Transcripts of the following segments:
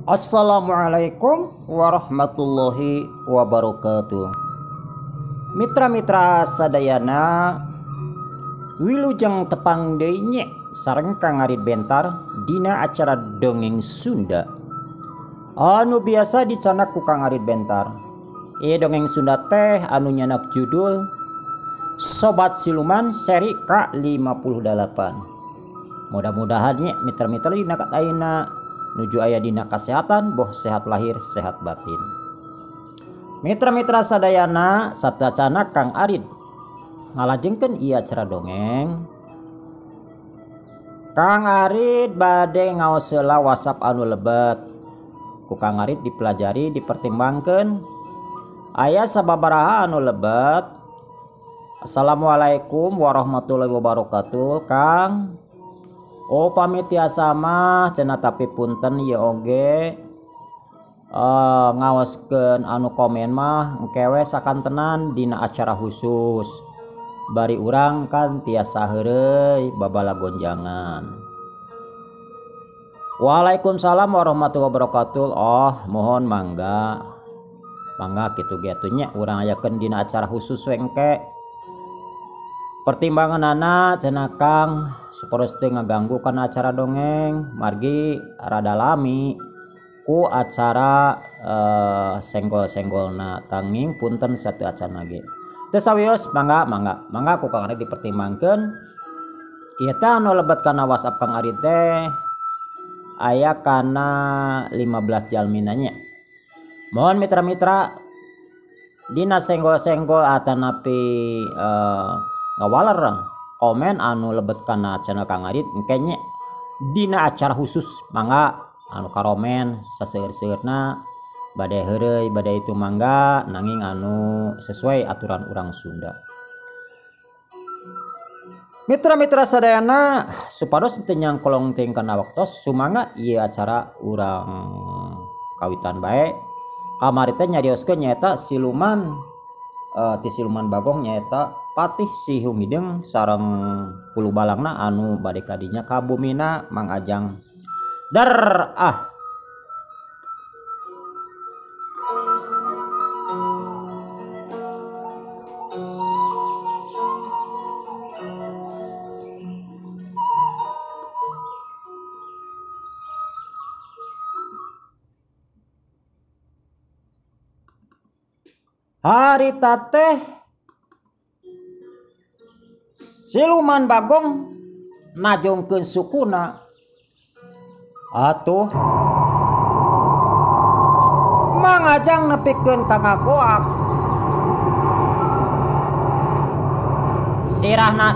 Assalamualaikum warahmatullahi wabarakatuh. Mitra-mitra sadayana, wilujeng tepang deui nya sareng Kang Arid Bentar dina acara dongeng Sunda anu biasa dicanak ku Kang Arid Bentar. Ieu dongeng Sunda teh anu nyanak judul Sobat Siluman seri K58. Mudah-mudahan nya mitra-mitra dina ayeuna nuju aya dina kasehatan, boh sehat lahir sehat batin. Mitra-mitra sadayana, satacana Kang Arid ngalajengkeun ieu acara dongeng. Kang Arid bade ngaos heula WhatsApp anu lebet. Ku Kang Arid dipelajari, dipertimbangkeun. Aya sababaraha anu lebet. Assalamualaikum warahmatullahi wabarakatuh, Kang. Oh pamit tiasa mah cenah, tapi punten ieu oge ngaoskeun anu komen mah engke we sakantenan dina acara khusus. Bari urang kan tiasa heureuy babala gonjangan. Waalaikumsalam warahmatullahi wabarakatuh. Oh mohon mangga. Mangga kitu ge atuh nya urang ayakeun dina acara khusus we engke. Pertimbanganana cenah Kang supados teu ngaganggu kana acara dongeng, margi rada lami ku acara senggol-senggolna, tanging punten satu acara ge. Teu sawios mangga mangga mangga ku Kang Arid dipertimbangkeun. Ieu teh anu lebet kana WhatsApp Kang Arid teh aya kana 15 jalmina nya. Mohon mitra-mitra dina senggol-senggol atanapi ngawaler komen anu lebet kana channel Kang Arid engke nya dina acara khusus mangga anu karomen saseur-seurna bade heureuy bade itu mangga, nanging anu sesuai aturan urang Sunda. Mitra-mitra sadayana supados teu nyangkolong teuing kana waktos, sumangga ieu acara urang kawitan bae. Kamari teh nyarioskeun nyaeta siluman ti siluman Bagong nyaeta Patih Sihung Hideung sareng hulu balangna anu bade kadinya ka bumina Mang Ajang. Dar ah. Harita teh siluman Bagong najongkeun sukuna atuh Mang Ajang nepikeun ka ngagoak. Sirahna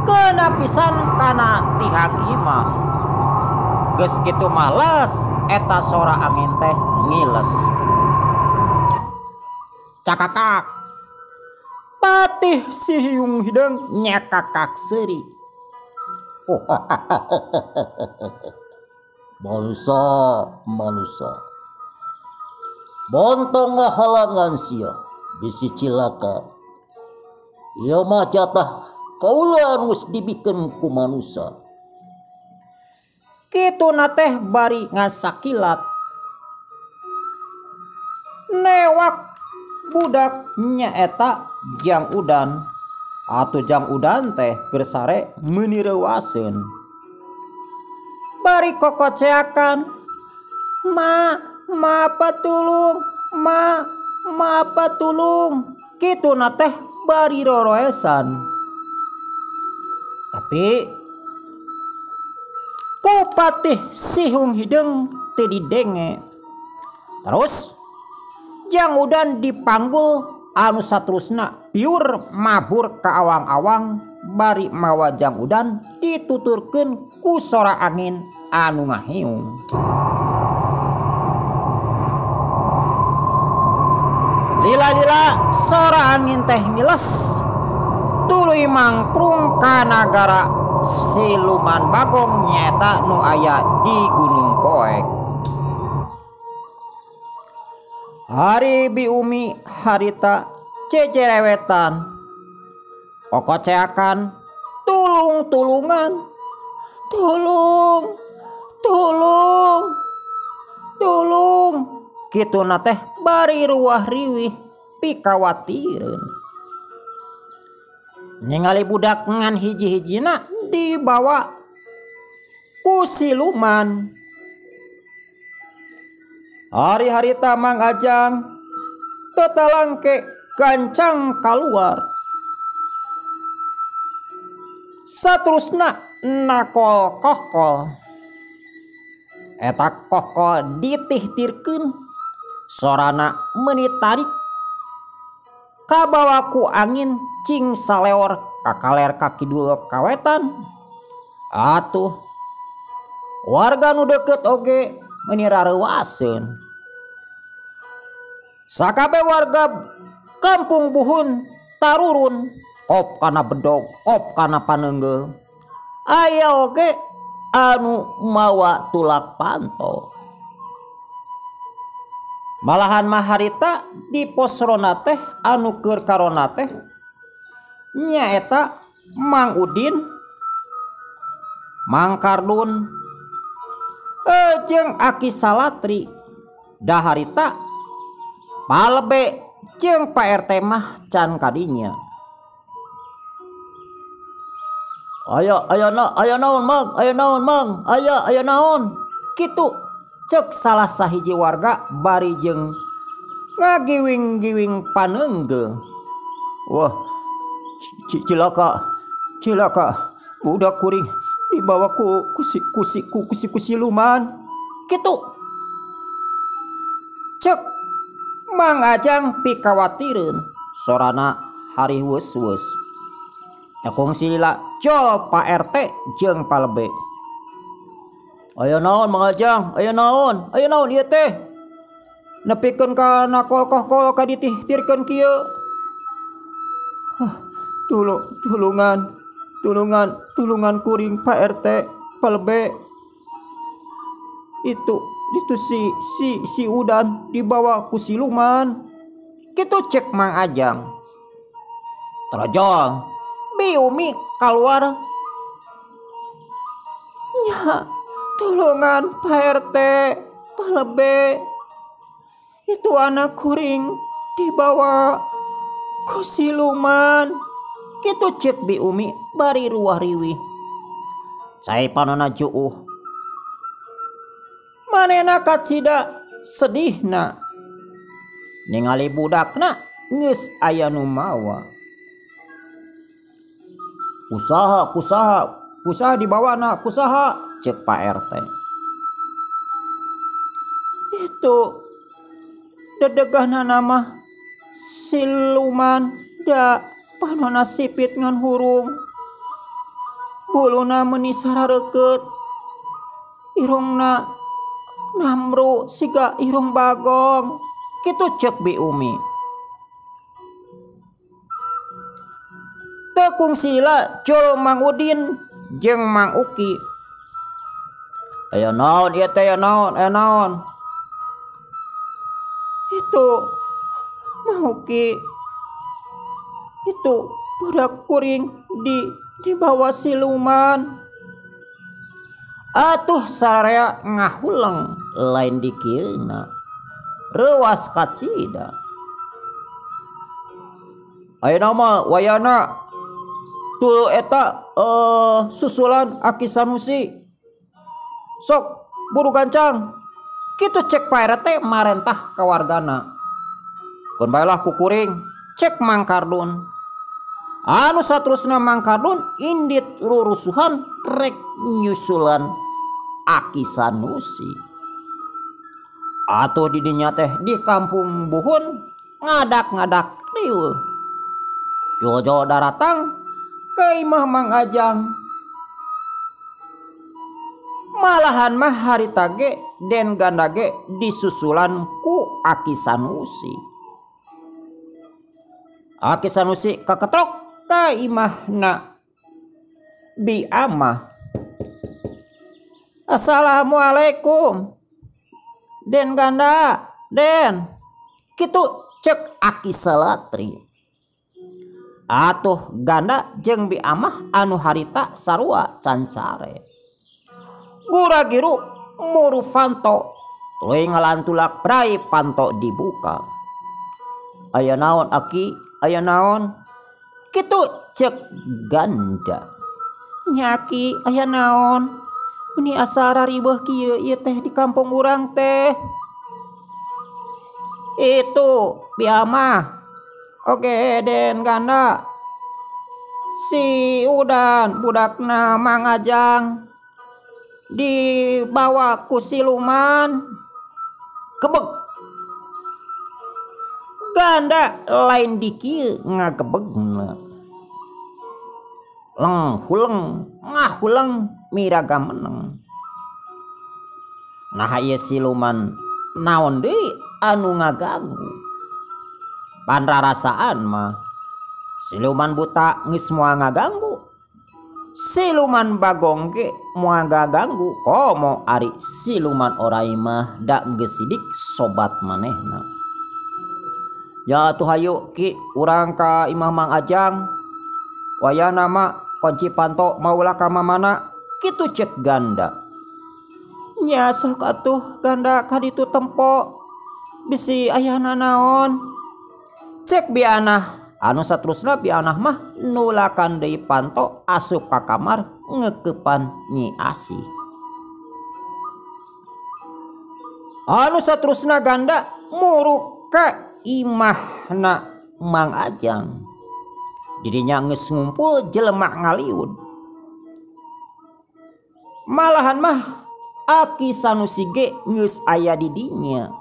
keuna pisan kana tihang imah. Geus kitu males eta sora angin teh ngiles. Cakakak Patih Sihung Hideung nyakakak seuri. Manusa, manusa, bontong ngahalangan sia bisi cilaka. Ieu mah jatah kaula anu geus dibikeun ku manusa. Kituna teh bari ngasakilat newak budak nyaeta Jang Udan. Atuh Jang Udan teh keur sare meuni reuaseun. Bari kokoceakan, "Ma, ma patulung, ma, ma patulung." Kituna teh bari roroesan. Tapi ku Patih Sihung Hideung teu didenge. Terus Jang Udan dipanggul anu saterusna piur mabur ka awang-awang bari mawa Jang Udan dituturkeun ku sora angin anu ngahiung. Lila-lila sora angin teh ngiles tuluy mangprung ka nagara siluman Bagong nyaeta nu aya di Gunung Poek. Hari Bi Umi harita cecerewetan, kokoceakan, tulung-tulungan, tulung, tulung, tulung. Kituna teh bari ruah riwih pikawatireun. Ningali budak ngan hiji-hijina dibawa ku siluman. Hari-hari Mang Ajang tetalangke gancang kaluar. Saterusna nakol kohkol. Eta kohkol ditihtirkeun sorana meuni tarik kabawa ku angin cing saleor ka kaler ka kidul kawetan. Atuh warga nu deukeut oge meuni rareuwaseun. Sakabe warga kampung Buhun tarurun kop kana bedog kop kana paneunggeul. Aya oge anu mawa tulak panto. Malahan mah harita di pos ronda teh anu keur karona teh nyaeta Mang Udin, Mang Kardun, jeung Aki Salatri. Da harita Palebe jeung Pak RT mah can kadinya. Aya aya na aya naon Mang, aya naon Mang, aya aya naon. Kitu cek salah sahiji warga bari jeung ngagiwing-giwing paneunggeul. Wah, cilaka, cilaka, budak kuring dibawa ku kusi kusi ku kusi ku siluman. Kitu cek Mang Ajang pikawatireun sorana hariweus-weus. Tekung silila jol Pak RT jeung Palebe. Aya naon Mang Ajang, aya naon, aya naon ieu teh. Nepikeun ka nakol kohkol ka ditihtirkeun kieu. Hah, tulungan, tulungan, tulungan kuring Pak RT, Palebe. Itu si Udan dibawa ku siluman. Kitu cek Mang Ajang. Terjol Bi Umi keluar. Nya, tulungan Pak RT, Palebe. Itu anak kuring dibawa ku siluman. Kitu cek Bi Umi bari ruah riwih. Cai panona juuh. Manena kacida sedihna. Ningali budakna geus aya nu mawa. Kusaha, kusaha, kusaha dibawana, kusaha, cek Pak RT. Itu dedegahna nama siluman da panona sipit ngan hurung. Buluna meuni sarareukeut. Irungna namru siga irung bagong. Kitu cek Bi Umi. Tekung sila jol Mang Udin jeung Mang Uki. Aya naon ieu teh, aya naon, aya naon. Itu Mang Uki, itu budak kuring dibawa siluman. Atuh sararea ngahuleng lain dikieuna. Reuwas kacida. Ayeuna mah wayana tuh eta susulan Aki Sanusi. Sok buru gancang. Kitu cek Pak RT marentah ka wargana. Keun bae lah ku kuring, cek Mang Kardun. Anu saterusna Mang Kardun indit rurusuhan rek nyusulan Aki Sanusi. Atuh didinya teh di kampung Buhun ngadak-ngadak riweuh. Jojo daratang ke imah Mang Ajang. Malahan mah harita ge den ganda ge disusulan ku Aki Sanusi. Aki Sanusi kaketrok ka imahna Bi Amah. Assalamualaikum Den ganda, Den. Kitu cek Aki Salatri. Atuh ganda jeung Bi Amah anu harita sarua cancare. Guragiru muru fanto Tuluy ngalantulak prai panto dibuka. Aya naon aki, aya naon? Kitu cek Ganda. Nya aki, aya naon? Meni asa raribeuh kieu ieu teh di kampung urang teh. Itu biamah. Oke Den Ganda. Si Udan budakna Mang Ajang dibawa ku siluman. Kebeg. Ganda lain di kieu ngagebegna. Leng huleng ngahuleng miraga meneng. Nah ieu siluman naon deui anu ngaganggu. Pan rarasaan mah siluman buta geus moal ngaganggu. Siluman bagong ge moal ngaganggu. Komo ari siluman orai mah da geus sidik sobat manehna. Ya atuh hayu ki urang ka imah Mang Ajang. Wayahna mah kunci panto maulah ka mamana. Kitu cek Ganda. Nya sok atuh Ganda ka ditu tempo. Bisi ayahna naon. Cek bianah anu saterusna bianah mah nulakan deui panto asup ka kamar ngeukepan Nyi Asih. Anu saterusna Ganda muruk ka imahna Mang Ajang. Dirinya geus ngumpul jelema ngaliud. Malahan mah Aki Sanusi ge geus aya di dinya.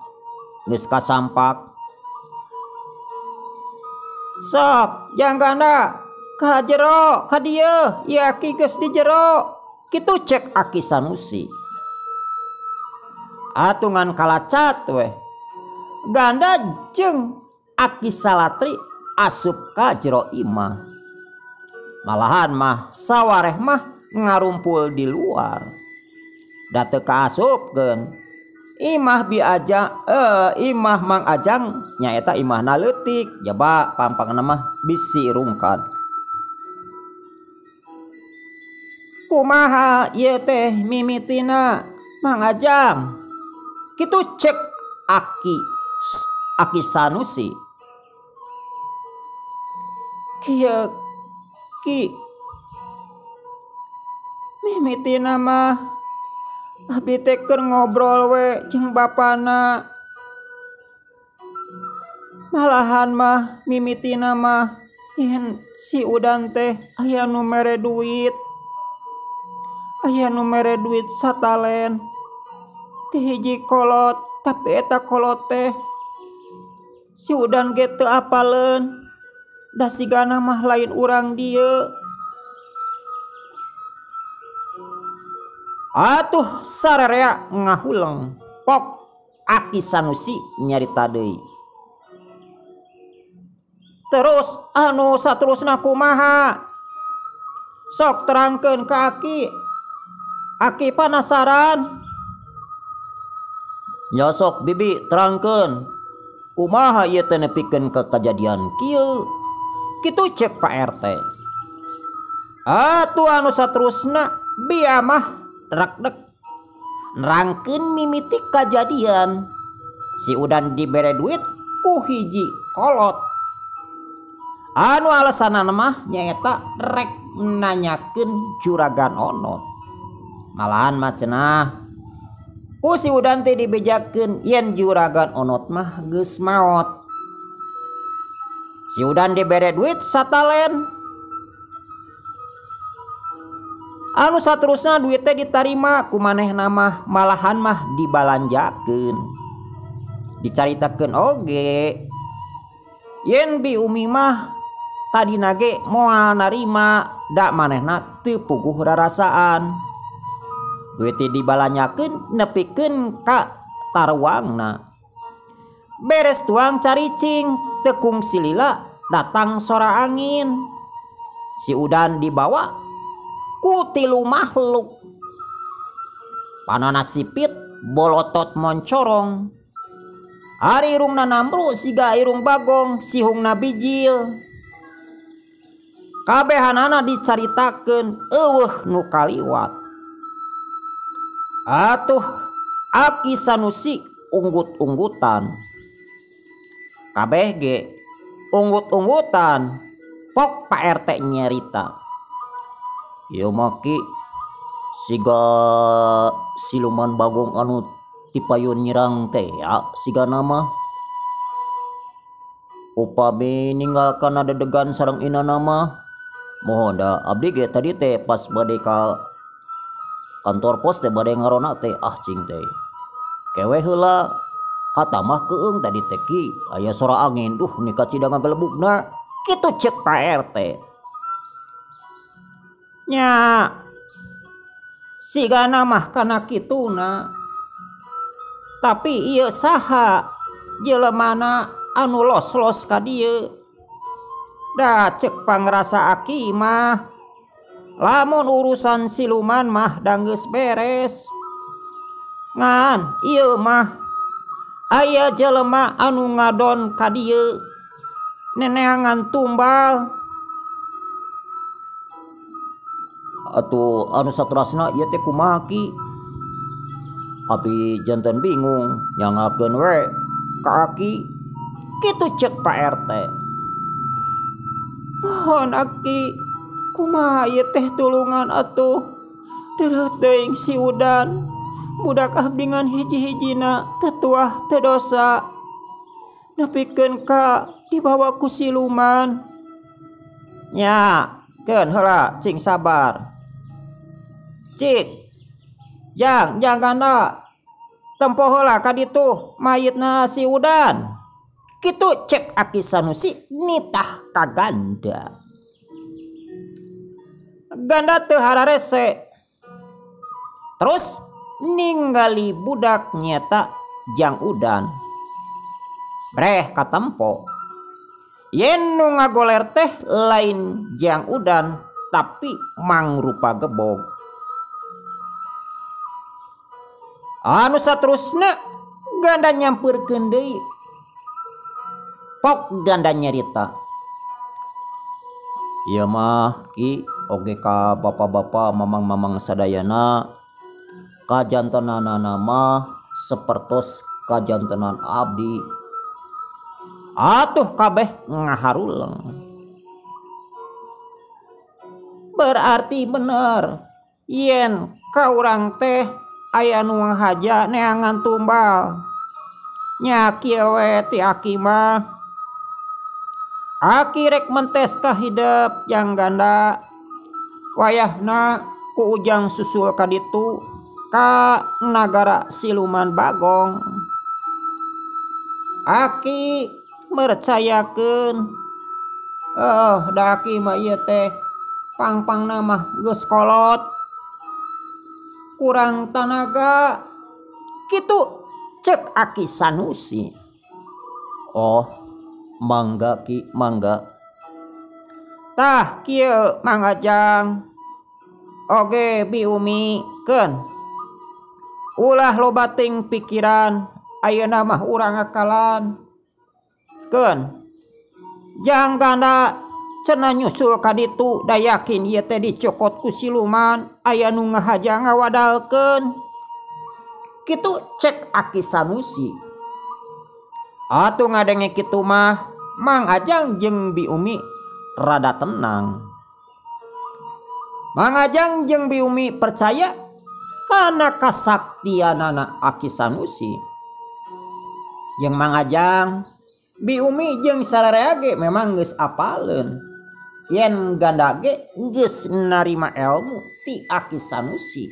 Geus kasampak. Sok jang Ganda ka jero ka dieu ieu aki geus di jero. Kitu cek Aki Sanusi. Atungan kalacat weh. Ganda jeung Aki Salatri asup ka jero imah. Malahan mah sawareh mah ngarumpul di luar. Da teu kaasupkeun. Imah bi aja imah Mang Ajang nyaeta imahna leutik jaba pampangna mah bisi rungkad. Kumaha ieu teh mimitina Mang Ajang? Kitu cek Aki Sanusi. Kieu ki mimitina mah abdi teh keur ngobrol we jeung bapana. Malahan mah mimitina mah yen si Udan teh aya nu mere duit. Aya nu mere duit satalen. Ti hiji kolot tapi eta kolot teh si Udan ge teu apaleun. Da sigana mah lain urang dieu. Atuh sararea ngahuleng pok Aki Sanusi nyarita deui. Terus anu saterusna kumaha? Sok terangkeun ka Aki. Aki penasaran. Ya sok bibi terangkeun. Kumaha ieu teh nepikeun ka kajadian kieu? Kitu cek Pak RT. Atuh anu saterusna biamah rekdek nerangkeun mimiti kajadian. Si Udan dibere duit ku hiji kolot. Anu alasanna mah nyaeta rek nanyakeun juragan onot. Malahan mah cenah ku si Udan teh dibejakeun yen juragan onot mah geus maot. Si Udan dibere duit satalen. Anu saterusna duit teh ditarima ku manehna mah malahan mah dibalanjakeun. Dicaritakeun oge yen Bi Umi mah tadina ge moal narima da manehna teu puguh rarasaan. Duit teh dibalanjakeun nepikeun ka taruangna. Beres tuang caricing tekung silila datang sora angin. Si Udan dibawa ku tilu makhluk. Panona sipit bolotot moncorong. Ari irungna nambru siga irung bagong sihungna bijil. Kabehanana dicaritakeun eueuh nu kaliwat. Atuh Aki Sanusi unggut-unggutan. Kabeh ge unggut-unggutan. Pok Pak RT nyerita. Ieu mah Ki siga siluman bagong anu tipayun nyerang teh ya siga nama. Upami ninggalkan ada degan sareng inana mah. Mohon da abdi ge tadi teh pas bade ka kantor pos teh bade ngarona teh ah cing teh. Kewe heula kata mah keung tadi teh Ki aya sora angin duh ni kacida ngagelebugna. Kitu cek Pak RT. Nya sigana mah kana kituna. Tapi ieu saha jelemana anu los-los ka dieu. Da cek pangrasa aki mah lamun urusan siluman mah da geus beres. Ngan ieu mah aya jelema anu ngadon ka dieu neneangan tumbal. Atuh anu saterasna ieu teh kumaha Ki? Abi janten bingung nyangakeun we ka aki. Kitu cek Pak RT. Mohon aki kumaha ieu teh tulungan atuh. Deureuh teuing si Udan. Budak abdi ngan hiji-hijina teu tuah teu dosa. Nepikeun ka dibawa ku siluman. Nya, keun heula cing sabar. Cik, jang ganda. Tempo heula ka ditu mayitna si Udan. Kitu cek Aki Sanusi nitah ka ganda. Ganda teu hararese. Terus ninggali budak nyeta Jang Udan. Breh katempo. Yen nu ngagoler teh lain Jang Udan tapi mangrupa gebog. Anu saterusna ganda nyampeurkeun deui. Pok ganda nyerita. Ieu mah Ki oge ka bapak-bapak mamang-mamang sadayana kajantenanana mah sapertos kajantenan abdi. Atuh kabeh ngaharuleng. Berarti bener yen ka urang teh aya nu ngahaja neangan tumbal. Nya kieu we ti aki mah. Aki rek mentes ka hidep jang ganda. Wayahna ku Ujang susul ka ditu ka nagara siluman bagong. Aki mercayakeun. Da aki mah ieu teh pang-pangna mah geus kolot. Kurang tanaga. Kitu cek Aki Sanusi. Oh, mangga Ki, mangga. Tah kieu Mang Ajang. Oge Bi Umi keun. Ulah loba ting pikiran, ayeuna mah urang akalan. Keun. Jang ganda cenah nyusul ka ditu da yakin ieu teh dicokot ku siluman, aya nu ngahaja ngawadalkeun. Kitu cek Aki Sanusi. Atuh ngadenge kitu mah Mang Ajang jeung Bi Umi rada tenang. Mang Ajang jeung Bi Umi percaya kana kasaktianana Aki Sanusi. Jeung Mang Ajang, Bi Umi jeung sararea ge memang geus apaleun. Yen ganda ge geus narima ilmu ti Aki Sanusi.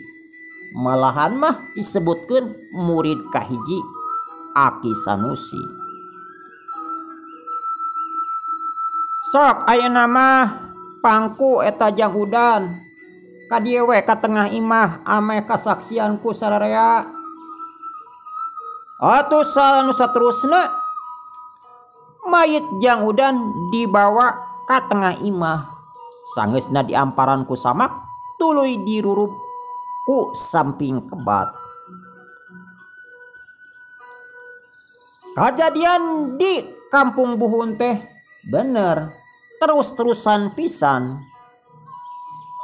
Malahan mah disebutkeun murid kahiji Aki Sanusi. Sok ayeuna mah pangku eta Jang Udan. Ka dieu we ka tengah imah ameh kasaksian ku sararea. Atuh anu saterusna mayit Jang Udan dibawa ka tengah imah. Sangeusna diamparan ku samak tuluy dirurub ku samping kebat. Kajadian di kampung Buhun teh bener terus-terusan pisan.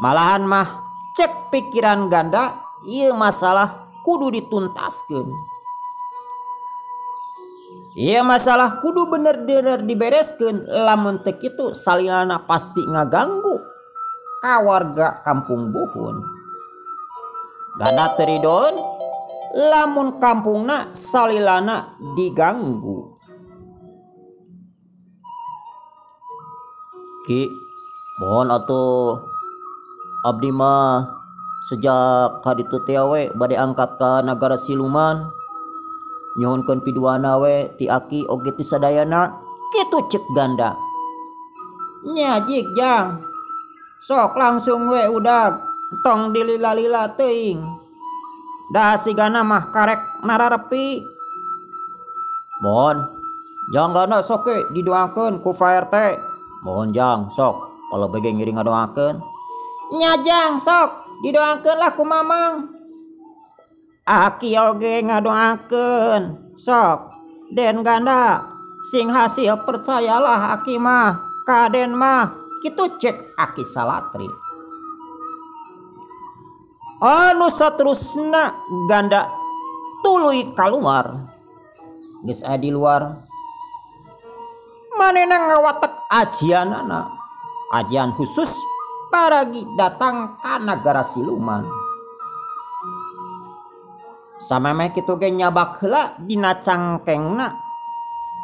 Malahan mah cek pikiran ganda ieu masalah kudu dituntaskeun. Ieu masalah kudu bener-bener dibereskeun lamun teu kitu salilana pasti ngaganggu ka warga kampung Buhun. Ganda teu ridoeun lamun kampungna salilana diganggu. Ki, mohon atuh abdi mah sejak kaditu teh we bade angkat ka nagara siluman. Nyuhunkeun piduana we ti aki oge ti sadayana kitu cek Ganda. Nya jik jang. Sok langsung we udag tong dilila-lila teuing. Da sigana mah karek nararepi. Mohon jang Ganda sok we didoakeun ku Pak RT. Mohon jang sok kalau bege ngiring ngadoakeun. Nya jang sok didoakeun lah ku mamang. Aki oge ngadoakeun sok Den Ganda sing hasil percayalah aki mah ka Den mah kitu cek Aki Salatri. Anu saterusna Ganda tuluy kaluar. Geus aya di luar manehna ngawatek ajianana, ajian khusus paragi datang ka nagara siluman. Samemeh kitu ge nyabak heula dina cangkengna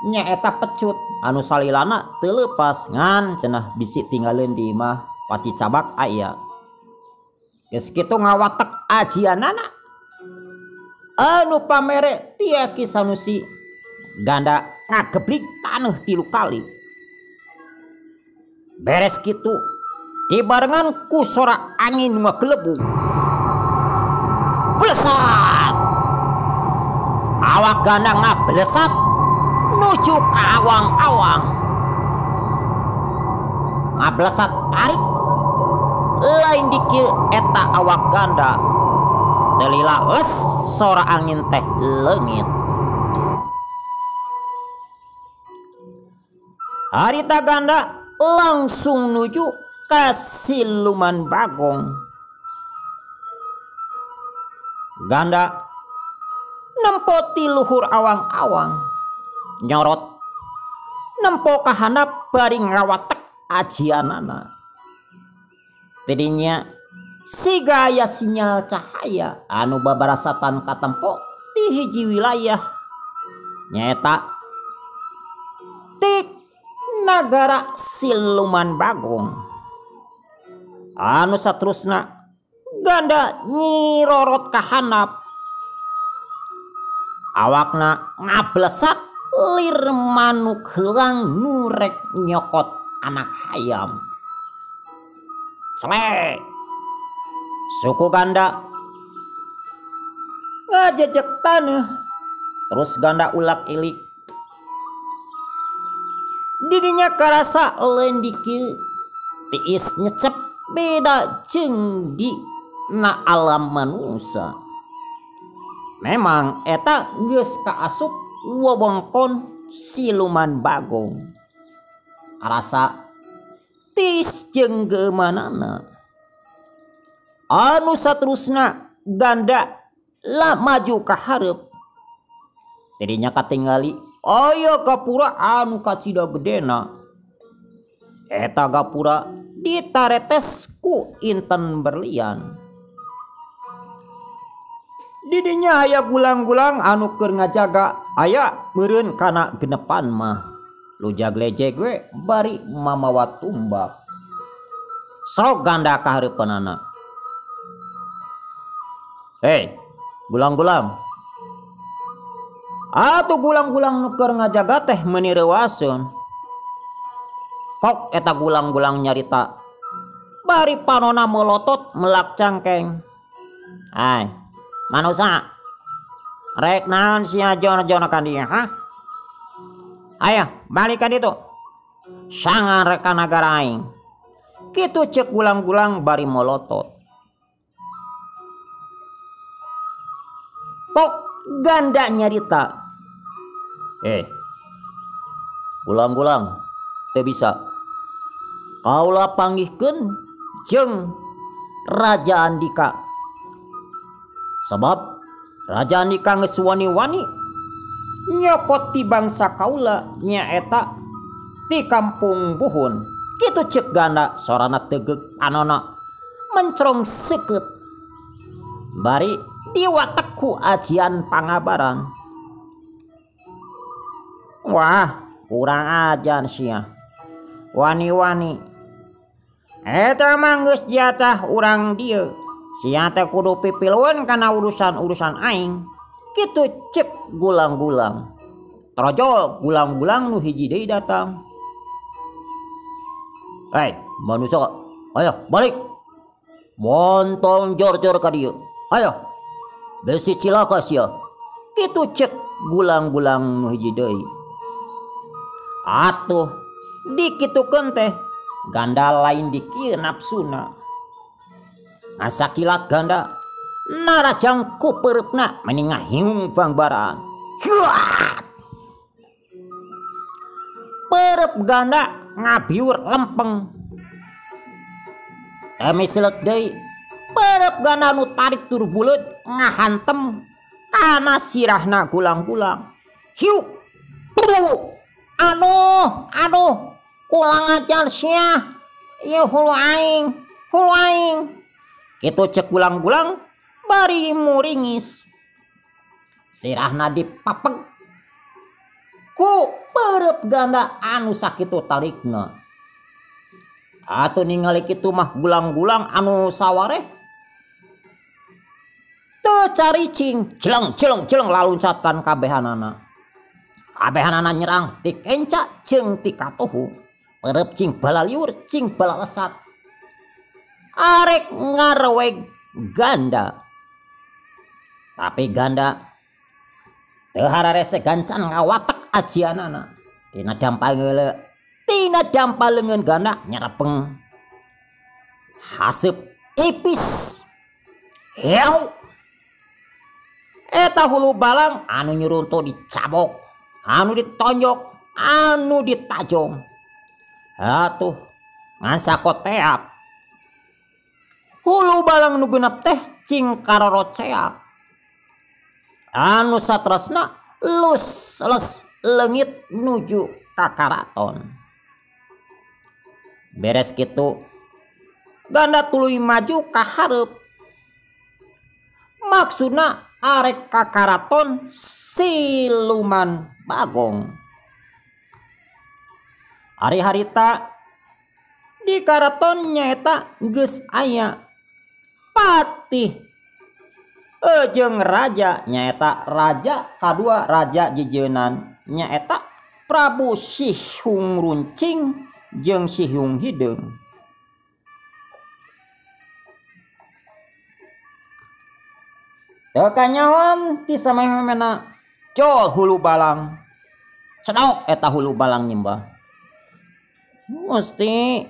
nyaeta pecut anu salilana teu leupas ngan cenah bisi tinggaleun di imah pasti cabak aya. Geus kitu ngawatek ajianana anu pamere ti Ki Sanusi. Ganda ngageblik taneuh 3 kali. Beres kitu dibarengan ku sora angin ngagelebung. Blesat. Awak Ganda ngablesat nuju ka awang-awang. Ngablesat tarik lain dikil eta awak Ganda. Telila les sora angin teh leungit. Harita Ganda langsung nuju ka siluman Bagong. Ganda nempo ti luhur awang-awang nyorot nempo kahandap bari ngawatek ajianana. Tidinya siga aya sinyal cahaya anu babarasatan katempo ti hiji wilayah nyaeta ti nagara siluman Bagong. Anu saterusna Ganda nyirorot kahandap. Awakna ngablesat lir manuk heulang nurek nyokot anak hayam. Celek. Suku Ganda ngajejek taneuh. Terus Ganda ulak ilik. Didinya karasa lendiki tiis nyecep beda jeung di na alam manusia. Memang eta geus kaasup wewengkon siluman Bagong. Karasa tiis jeung geumanana. Anu saterusna Ganda lah maju ka hareup. Tidinya katingali aya gapura anu kacida gedena. Eta gapura ditaretes ku inten berlian. Didinya aya gulang-gulang anu keur ngajaga aya meureun kana genepan mah. Lujag lejeg we bari mamawa tumbak. Sok Ganda ka hareupeunana. Hei, gulang-gulang. Atuh gulang-gulang nu keur ngajaga teh meuni reuaseun. Pok eta gulang-gulang nyarita. Bari panona melotot melak cangkeng. Ai, manusa. Rek naon sia jono-jono ka dieu, ha? Ayo, balik ka ditu. Sangar rek ka nagara aing. Kitu cek gulang-gulang bari melotot. Pok Ganda nyarita. Gulang-gulang teu bisa. Kaula panggihkeun jeung Raja Andika. Sebab Raja Andika geus wani-wani Nyokot ti bangsa kaula nyaeta ti kampung Buhun. Kitu cek Ganda sorana tegeg panona mencrong seukeut. Bari diwatek ku ajian pangabaran. Wah, kurang ajar sia. Wani-wani. Eta mah geus jatah urang dieu. Sia teh kudu pipilueun kana urusan-urusan aing. Kitu cek gulang-gulang. Trojol gulang-gulang nu hiji deui datang. Hei, manusia, ayo balik. Montong jor-jor ka dieu. Ayo. Besi cilaka sia. Kitu cek gulang-gulang nu hiji deui. Atuh dikitukeun teh Ganda lain dikieu nafsuna. Ngasakilat Ganda narajang ku peureupna meni ngahiung bangbaraan. Huat! Peureub Ganda ngabiur lempeng. Temi seleuk deui peureub Ganda nu tarik tur buleud ngahantem kana sirahna gulang-gulang. Hiuk! Puh! Aduh, aduh, kulang ajar sia. Ieu hulu aing, hulu aing. Kitu cek gulang-gulang bari muringis. Sirahna dipapeg ku peureub Ganda anu sakitu tarikna. Atuh ningali kitu mah gulang-gulang anu sawareh teu caricing, jeleng jeleng jeleng laluncatkan kabehanana. Kabehanana nyerang ti kenca jeung ti katuhu. Peureub cing balaliur cing balalesat. Arek ngareweg Ganda. Tapi Ganda teu hararese gancan ngawatek ajianana. Tina dampa leungeun Ganda nyerepeng. Haseup ipis. Heau. Eta hulu balang anu nyuruntuh dicabok, anu ditonjok, anu ditajong. Atuh ngan sakoteap. Hulu balang nu genep teh cing karoroceak. Anu satrasna lus les leungit nuju ka karaton. Beres kitu Ganda tuluy maju ka hareup. Maksudna arek ka karaton siluman Bagong. Ari harita di karaton nyaeta geus aya patih jeung raja nyaeta raja kadua raja jejeunan nyaeta Prabu Sihung Runcing jeung Sihung Hideung. Teu kanyahoan ti samemehna col hulu balang. Cedok eta hulu balang nyembah. Gusti,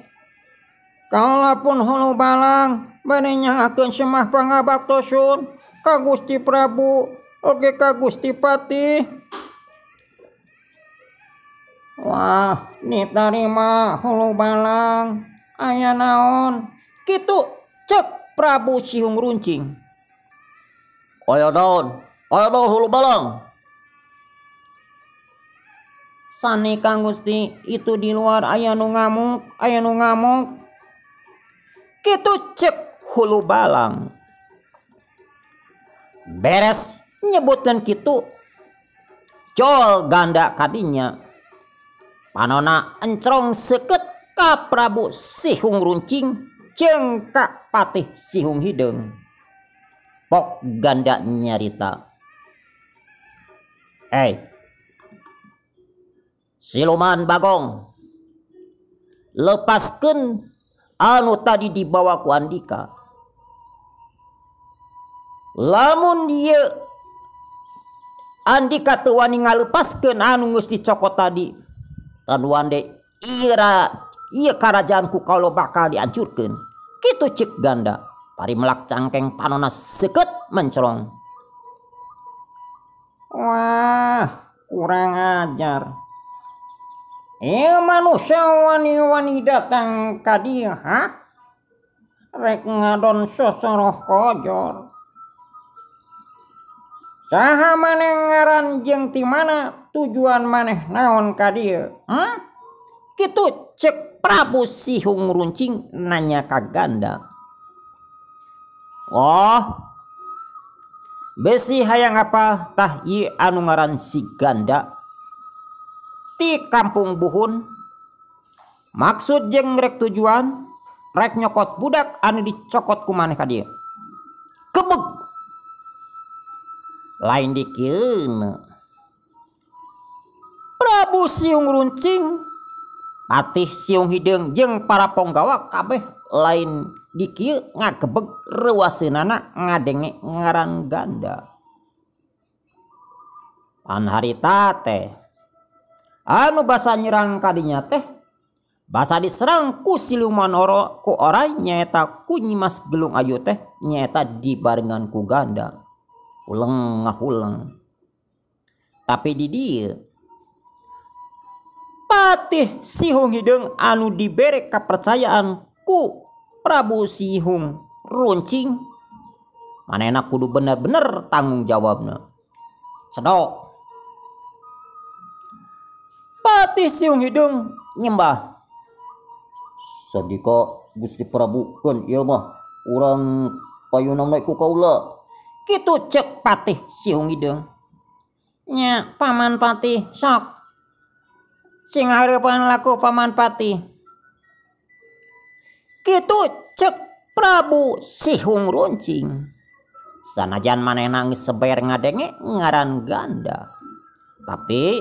kaula pun hulu balang bade nyangakeun semah pangabaktosun ka Gusti Prabu oge ka Gusti Patih. Wah, ditarima hulu balang. Aya naon? Kitu cek Prabu Sihung Runcing. Aya naon? Aya naon hulu balang? Sani Kang Gusti, itu di luar aya nu ngamuk, aya nu ngamuk. Kitu cek hulu balang. Beres nyebutkeun kitu, col Ganda kadinya. Panona encrong seukeut ka Prabu Sihung Runcing jeung ka Patih Sihung Hideung. Pok Ganda nyarita. Hei, siluman Bagong, lepaskeun anu tadi dibawa ku Andika. Lamun ieu Andika teu wani ngalepaskeun anu geus dicokot tadi, tanuan de ieu karajaanku kalau bakal dihancurkeun. Kitu cek Ganda. Pari melak cangkeng panona seukeut mencerong. Wah, kurang ajar. Ieu manusia wani-wani datang ka dieu, ha? Rek ngadon sosoroh kojor. Saha maneh ngaran jeung ti mana tujuan maneh naon ka dieu? Kitu cek Prabu Sihung Runcing nanya ka Ganda. Oh, besi hayang apa tah ieu anu ngaran si Ganda ti kampung Buhun. Maksud jeung rek tujuan rek nyokot budak anu dicokot ku maneh ka dieu. Kebeg lain dikeun. Prabu Siung Runcing, Patih Siung Hideung jeung para ponggawa kabeh lain dikieu ngagebeg reuaseunana ngadenge ngaran Ganda. Pan harita teh anu basa nyerang kadinya teh basa diserang ku siluman oro ku orai nyaeta ku Nyimas Gelung Ayu teh nyaeta dibarengan ku Ganda. Uleng ngahuleng. Tapi di dieu Patih Sihung Hideung anu dibere kepercayaan ku Prabu Sihung Runcing manehna kudu bener-bener tanggung jawabna. Cedok. Patih Sihung Hideung nyembah. Sadika Gusti Prabu keun ieu mah urang payunna ku kaula. Kitu cek Patih Sihung Hideung. Nya Paman Patih sok. Sing hareupan laku Paman Patih. Kitu cek Prabu Sihung Runcing. Sanajan manehna geus seber ngadenge ngaran Ganda. Tapi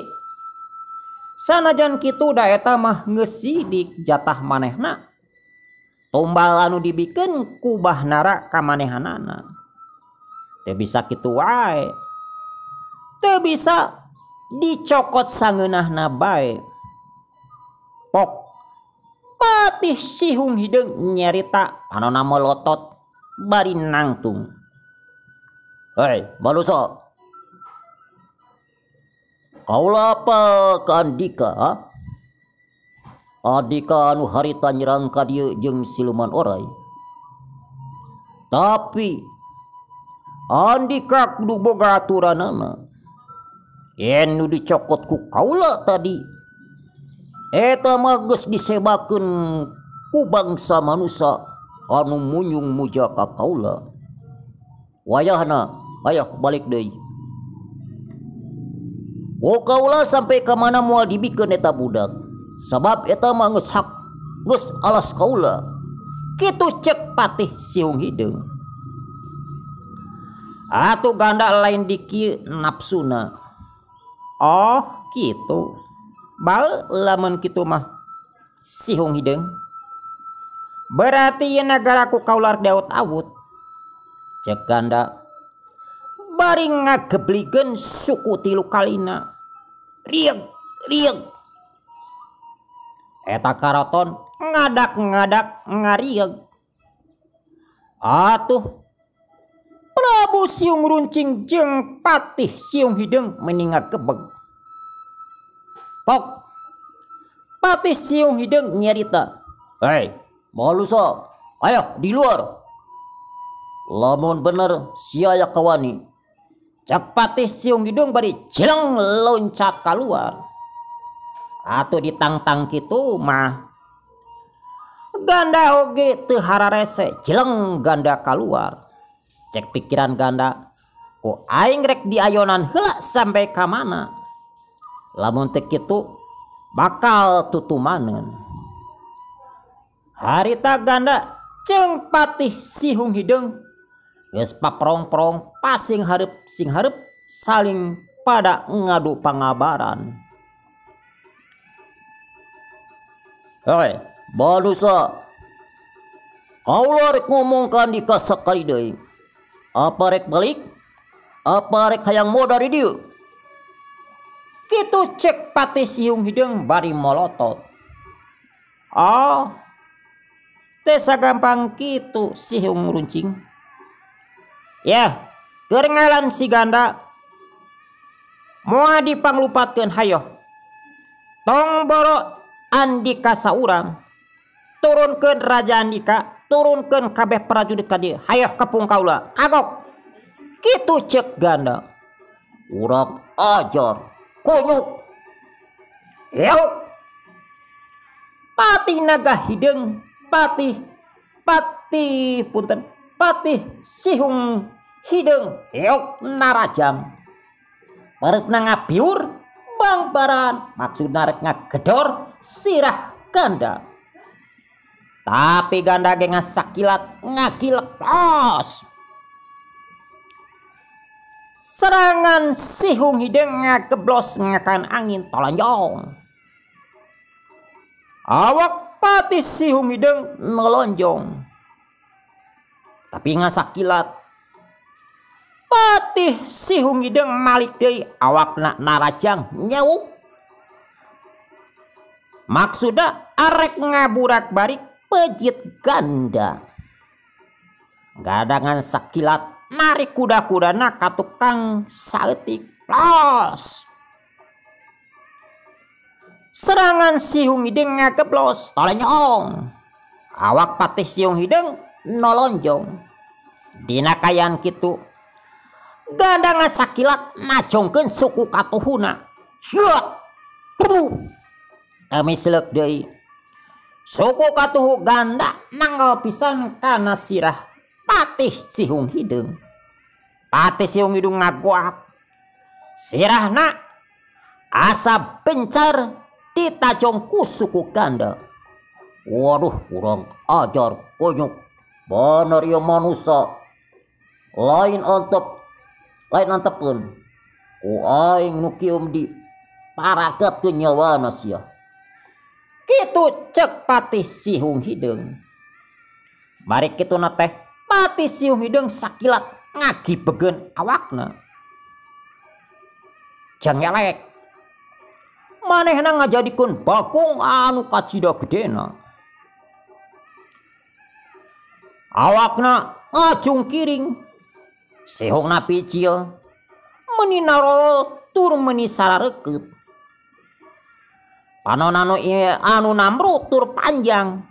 sanajan kitu da eta mah geus sidik jatah manehna. Tumbal anu dibikeun ku Bahnara ka manehanana. Teu bisa kitu wae. Teu bisa dicokot sangeunahna bae. Pok Patih Sihung Hideung nyarita panona melotot bari nangtung. Hei, manusa. Kaula apa ka Andika? Ha? Andika anu harita nyerang ka dieu jeung siluman orai. Tapi Andika kudu boga aturanana. Yen nu dicokot ku kaula tadi eta mah geus disebakeun ku bangsa manusa anu munyung muja ka kaula. Wayahna ayah balik deui. Ku kaula sampai ka mana moal dibikeun eta budak. Sabab eta mah geus hak, geus alas kaula. Kitu cek Patih Sihung Hideung. Atuh Ganda lain dikieu nafsuna. Oh kitu. Bae lamun kitu mah Sihung Hideung. Berarti ieu nagara ku kaula rek diawut-awut. Cek Ganda bari ngagebligeun suku tilu kalina. Rieg rieg. Eta karaton ngadak-ngadak ngarieg. Atuh Prabu Siung Runcing jeung Patih Siung Hideung meni ngagebeg. Pok Patih Siung Hideung nyarita. Hei, malusa, ayo di luar. Lamun bener sia aya kawani. Cek Patih Siung Hideung bari jeleng loncat keluar. Atuh ditangtang kitu mah Ganda oge teu hararese jeleng Ganda keluar. Cek pikiran Ganda, ku aing rek diayonan heula sampai ka mana. Lamun teu kitu bakal tutumaneun. Harita Ganda jeung Patih Sihung Hideung geus paprong-prong pasing hareup sing hareup saling pada ngadu pangabaran. Hei, manusa. Kaula rek ngomong ka Andika sakali deui. Apa rek balik? Apa rek hayang modar di dieu? Kitu cek Patih Sihung Hideung bari molotot. Oh, teu sagampang kitu Sihung Runcing. Ya, keur ngalan si Ganda moal dipanglupatkeun hayoh. Tong boro Andika saurang. Turunkeun Raja Andika, turunkeun kabeh prajurit ka dieu. Hayoh kepung kaula, kagok. Kitu cek Ganda. Urang ajar kunyuk. Yuk. Patih naga hideung, patih patih punten, patih sihung hideung yuk narajang. Pareutna ngabiur bangbaran, maksudna rek ngagedor sirah ganda. Tapi ganda ge ngasakilat ngagilek los. Serangan sihung hideung ngageblos ngakan angin tolonjong. Awak patih sihung hideung nolonjong. Tapi ngasakilat patih sihung hideung malik deui awakna narajang nyauk. Maksudna arek ngaburak barik pejit ganda. Gadangan sakilat narik kuda-kudana ka tukang saeutik los. Serangan sihung hideung ngageblos tolonyong. Awak patih sihung hideung nolonjong. Dina kayan kitu ganda ngasakilat najongkeun suku katuhuna. Hyut. Pru. Temislek deui. Suku katuhu ganda nanggal pisan kana sirah patih sihung hideung. Patih sihung hideung ngaguap. Sirahna asa bencar ditajong ku suku ganda. Waduh, kurang ajar kunyuk. Bener ieu manusa. Lain antep, lain antepeun. Ku aing nu kieu di paragatkeun nyawana sia. Kitu cek patih sihung hideung. Bari kituna teh patih sihung hideung sakilat ngagibegeun awakna. Jangelek. Manehna ngajadikeun bagong anu kacida gedena. Awakna ngajungkiring. Sihungna picil. Meuni narol tur meuni sarareukeup. Panona nu anu namru tur panjang.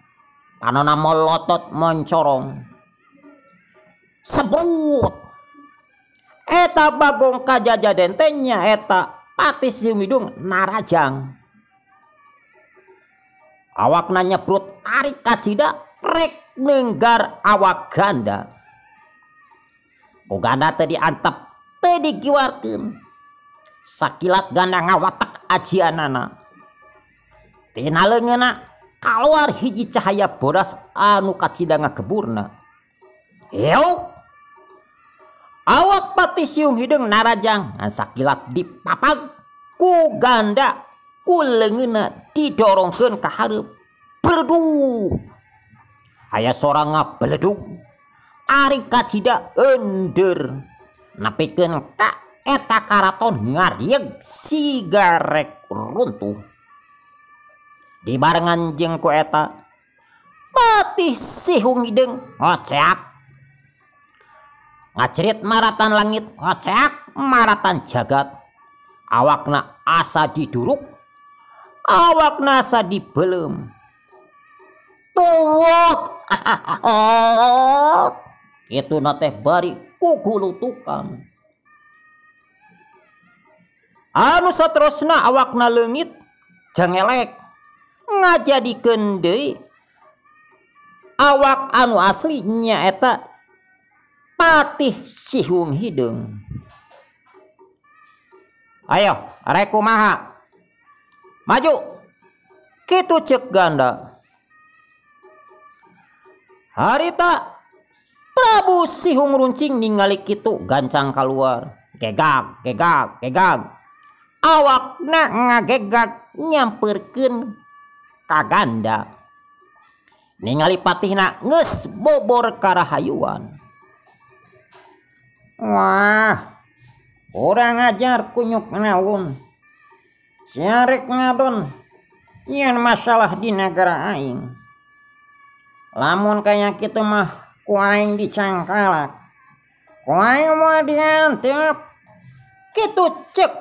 Panona molotot moncorong. Sebut. Eta bagong kajajaden teh nyaeta patih sihung hideung narajang. Awakna nyebrut tarik kacida rek nenggar awak ganda. Ku ganda teh diantep teh digiwarkeun. Sakilat ganda ngawatek ajianana. Tina leungeunna kaluar hiji cahaya bodas anu kacida ngageburna. Yuk. Awak patih sihung hideung narajang ngan sakilat dipapag ku ganda ku leungeunna didorongkeun ka hareup. Beledug. Aya sora ngabeledug. Ari kacida ender. Nepikeun ka eta karaton ngarieg sigarek runtuh. Dibarengan jeung ku eta patih sihung hideung ngoceak. Ngacerit maratan langit, ngoceak maratan jagat. Awakna asa diduruk, awakna asa dibelem. Tuwut. Kituna teh bari kugulutukan. Anu saterusna awakna leungit jangelek ngajadikeun deui awak anu asli nyaeta patih sihung hideung. Ayo, arek kumaha? Maju. Kitu cek ganda. Harita Prabu Sihung Runcing ningali kitu gancang keluar. Gegag, gegag, gegag. Awakna ngagegag nyamperkeun ka ganda. Ningali patihna geus bobor karahayuan. Wah, kurang ajar kunyuk naon. Siarek ngadon nyen masalah di negara aing. Lamun kaya kitu mah ku aing dicangkalak. Ku aing mah diantep. Kitu cek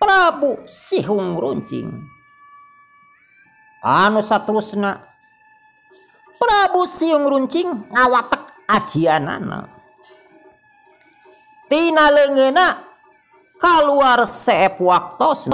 Prabu Sihung Runcing. Anu saterusna Prabu Sihung Runcing ngawatek ajianana. Tina leungeunna Kaluar seep waktos.